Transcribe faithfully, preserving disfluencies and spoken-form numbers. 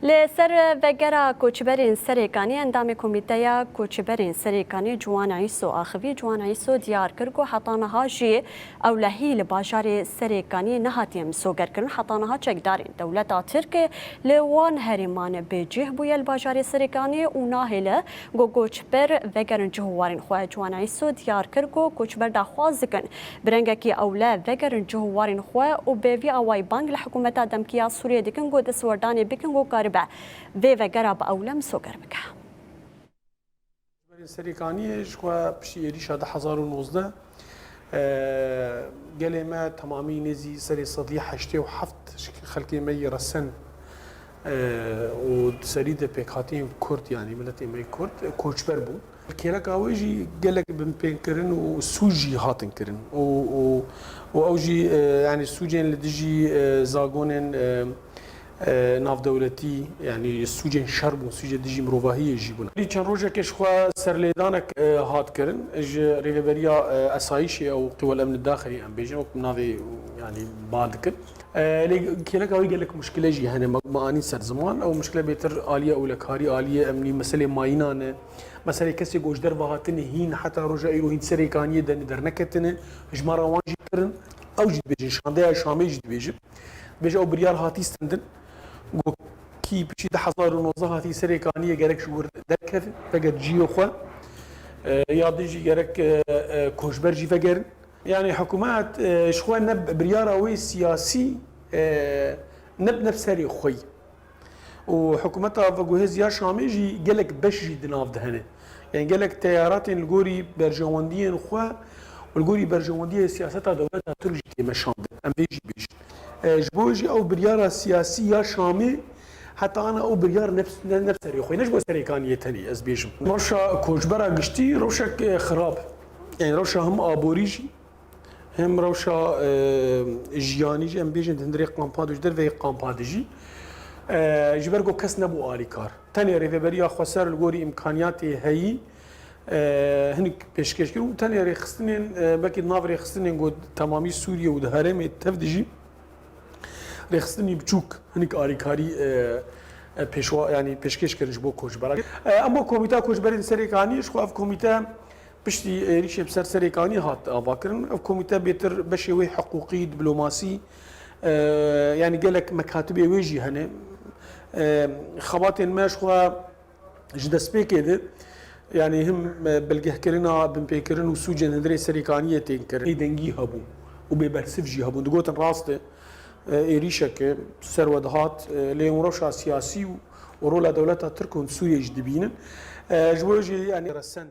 Li ser vegera koçberên Serêkanî, endamê Komîteya Koçberên Serêkanî Ciwan Îso axivî. Ciwan Îso diyar kir ku heta niha jî ewlehî li bajarê Serêkanî nehatiye misogerkirin. Heta niha çekdarên dewleta Tirk li wan herêman bêcih bûye li bajarê Serêkanî û nahêle ku koçber vegerin cih û warên xwe. Ciwan Îso diyar kir ku koçber daxwaz dikin bi rengekî ewle vegerin cih û warên xwe û bi vî awayî bang li hikûmeta demkî ya Sûriyê dikin ku destwerdanê bikin ku karibe vê vegera bi ewle misoger bike. Berên Serêkaniyê ji xwe piştî êrîşa du hezar û nozdeh, e, gelê me temamî nêzî serê sedî heştê û heft ji xelkê me yê resen, e, û di serî de pêkhatiyên Kurd, yanî miletê me yê Kurd, e, koçber bûn. Kêleka wê jî gelek binpêkirin û sûc jî hatin kirin. Û, û, û ew jî, e, yanî sûcên li dijî, e, zagonên, e, e, navdewletî, yanî sûcên şer bûn, sûcê dijî mirovahiyê jî bûn. Lê çend rojekê ji xwe serlêdanek, e, hat kirin ji Rêveberiya, e, Esayîşê ew Qiwel Emni Daxilî em bêjin, wek navê, yanî, ba dikin. E, lê kêleka wê gelek muşkile jî hene, me, me anî ser ziman. Ew muşkile bêtir aliyê ewlekarî, aliyê emnî, meselê mayînan e, meselê kesê ku ji derve hatine hîn, heta roja îro hîn Serêkaniyê de derneketine, hijmara wan jî kirin. Ew jî dibêjin, şandeya Şamê jî dibêjin. Dibêje ew biryar hatî stendin. Ku kî piştî du hezar û nozdeh hatî Serêkaniyê gerek ji wir derkeve, veger cihê xwe, e, ya din jî gerek, e, e, koçber jî vegerin. Yanî hikûmet, e, ji xwe ne bi biryara wê siyasî, e, ne bi nefserê xwe yî. Û hikûmeta veguhêz ya Şamê jî gelek beş jî di nav de hene. Yanî gelek teyaratên li gorî berjewendiyên xwe û li gorî berjewendiyê siyaseta dewleta Tirk jî tê meşandin. Em vê jî bêjin. E, ji bo jî ew biryara siyasî ya Şamê heta ana ew biryar nefs-, ne, nefserê xwe, ne ji bo Serêkaniyê tenê, ez bêjim. Rewşa koçbera giştî rewşek, e, xirab. Yanî rewşa him aborî jî, hem rewşa, e, jiyanî jî, em bêjin di hundirê kampa de, ji derveyê kampa de jî, e, ji ber ku kes nebû alîkar. Tenê Rêveberiya Xweser li gorî îmkaniyatê heyî, e, hinek pêşkêş kir û tenê rêxistinên, e, belkî di nav rêxistinên ku temamî Sûriye û di herêmê tev de jî rêxistinî biçûk hinek alîkarî, e, e, pêşwa-, yanî pêşkêş kirin ji bo koçberan. E, em bo Komîta Koçberên Serêkaniyê, ji xwe ev komîte piştî êrîşê bi ser Serêkaniyê hat avakirin. Ev komîte bêtir beşê wê hiqûqî, diplomasî, e, yanî gelek mekatibê wê jî hene. E, xebatên me ji xwe ji destpêkê de, yanî him, e, bilgehkirina binpêkirin û sûcên hundirê Serêkaniyê tên kirin. Bêdengî hebû û bêbersiv jî hebûn. Digotin rast e, e, êrîşeke ser we dihat, e, lê hûn rewşa siyasî û, û rola dewleta Tirk hûn Sûriyê jî dibînin. E, ji bo jî, yanî resen.